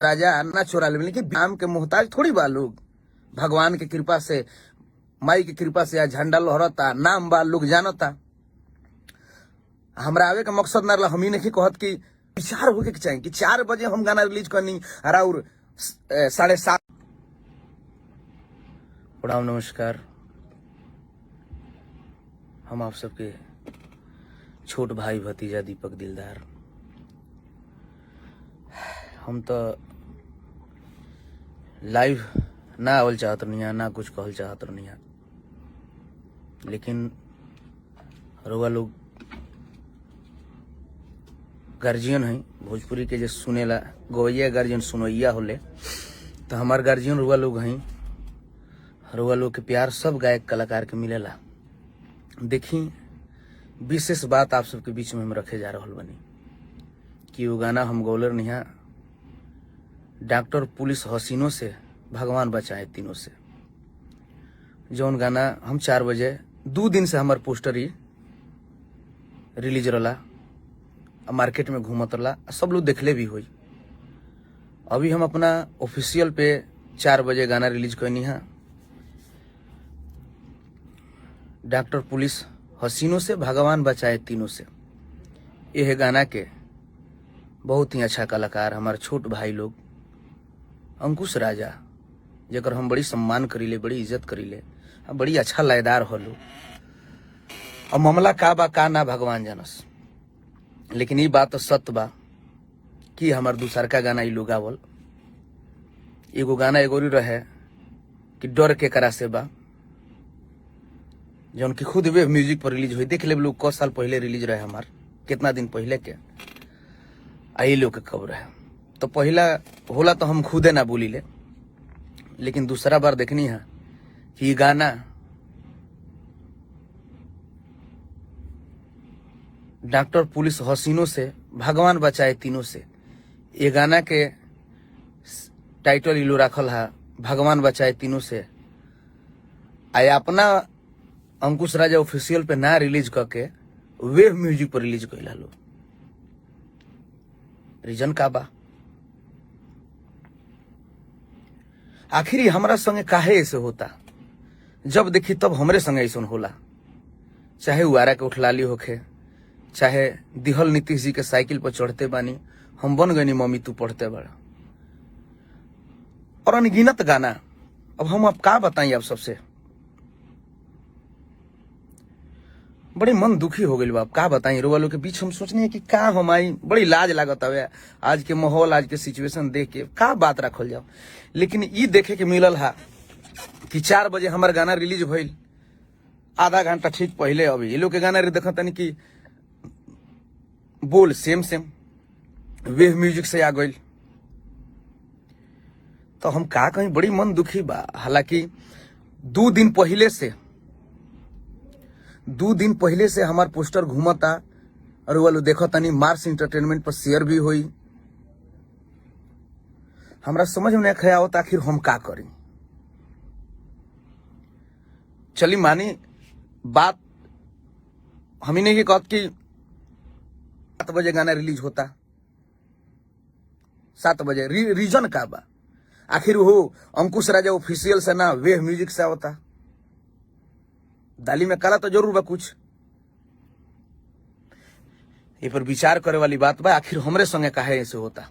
राजा ना चोरा ले, लेकिन नाम के मोहताज थोड़ी बा लोग। भगवान के कृपा से, माई के कृपा से आज झंडा लहरता, नाम बा, लोग जानता। हमरा आवे के मकसद ना रहा। हम ही नहीं कहत कि विचार होके के चाही कि 4 बजे हम गाना रिलीज करनी और 7:30। प्रणाम, नमस्कार। हम आप सबके छोट भाई भतीजा दीपक दिलदार। हम तो लाइव ना आवल चाहत रहनी, ना कुछ कहल चाहत रहनी, लेकिन रउआ लोग गार्जियन है भोजपुरी के, जे सुनेला। गवैया गार्जियन, सुनैया होले, तो हमार गार्जियन रुआ लोग हैं। रुआ लोग के प्यार सब गायक कलाकार के मिलेला। देखी, विशेष बात आप सबके बीच में हम रखे जा रहल बनी कि वो गाना हम गौलर निहा, डॉक्टर पुलिस हसीनों से भगवान बचाए तीनों से, जौन गाना हम 4 बजे, 2 दिन से हमार पोस्टर ही रिलीज रहा, मार्केट में घूमत रहा, सब लोग देखले भी हुई। अभी हम अपना ऑफिशियल पे 4 बजे गाना रिलीज करनी है, डॉक्टर पुलिस हसीनों से भगवान बचाए तीनों से। यह गाना के बहुत ही अच्छा कलाकार हमारे छोट भाई लोग अंकुश राजा, जेकर हम बड़ी सम्मान करीले, बड़ी इज्जत करीले, आ बड़ी अच्छा लयदार होलो। और मामला का बा का ना, भगवान जानस, लेकिन ये बात तो सत्य बा कि हमार दूसर का गाना ई लोग गावल। एगो गाना एगो रहे कि डर के करा से बा, जौन की खुद वेब म्यूजिक पर रिलीज हुई। देख ले लोग, क साल पहले रिलीज रहे हमार, कितना दिन पहले के आई लोग के कब रहे। तो पहला होला तो हम खुदे ना बोली ले, लेकिन दूसरा बार देखनी है कि ये गाना डॉक्टर पुलिस हसीनों से भगवान बचाए तीनों से, ये गाना के टाइटल इलो राखल है भगवान बचाए तीनों से, आ अपना अंकुश राजा ऑफिशियल पे ना रिलीज करके वेव म्यूजिक पर रिलीज कैला लो। रीजन का बा? आखिर हमरा संगे काहे ऐसे होता? जब देखी तब हमरे संगे ऐसा होला, चाहे उआरा के उठलाली होखे, चाहे दिहल नीतीश जी के साइकिल पर चढ़ते बानी, हम बन गनी मम्मी तू पढ़ते बड़ा, और अनगिनत गाना। अब हम अब का बताई आप सबसे? बड़ी मन दुखी हो गई बाप, का बताई रुआ लोग के बीच। हम सोचनी है कि का हम आई, बड़ी लाज लागत हवे आज के माहौल, आज के सिचुएशन देख के, का बात रखल जाओ। लेकिन ई देखे के मिलल हा कि 4 बजे हमार गाना रिलीज भइल, आधा घंटा ठीक पहले अभी ये लोग के गाना रे देखा तनी कि बोल सेम सेम वेव म्यूजिक से आ गइल। तो हम का कहीं, बड़ी मन दुखी बा। हालांकि 2 दिन पहले से, 2 दिन पहले से हमार पोस्टर घूमता और वो देखो तनी मार्स इंटरटेनमेंट पर शेयर भी हुई। हमरा समझ में नहीं आवत आखिर हम का करी। चली मानी बात, हम ही नहीं कहत कि 7 बजे गाना रिलीज होता, 7 बजे रीजन का बा आखिर? वो अंकुश राजा ऑफिशियल से ना, वेव म्यूजिक से होता। दाली में काला तो जरूर बा कुछ। ये पर विचार करे वाली बात बा, आखिर हमरे संगे काहे ऐसे होता?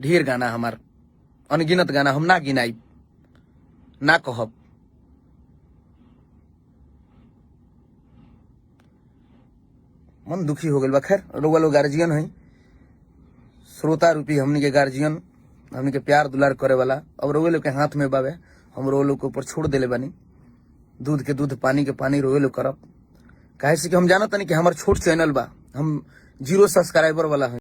ढेर गाना हमार, अनगिनत गाना, हम ना गिनाई ना कहब। मन दुखी हो गइल बा। खैर, रउआ लोग गार्जियन है, श्रोता रूपी हमनी के गार्जियन, हमनी के प्यार दुलार करे वाला। अब रउआ लोग के हाथ में बावे, हम रउआ लोग के ऊपर छोड़ देले बानी। दूध के दूध, पानी के पानी रउआ लोग करब। काहे से कि हम जानत तनी कि हमार छोट चैनल बा, हम जीरो सब्सक्राइबर वाला है।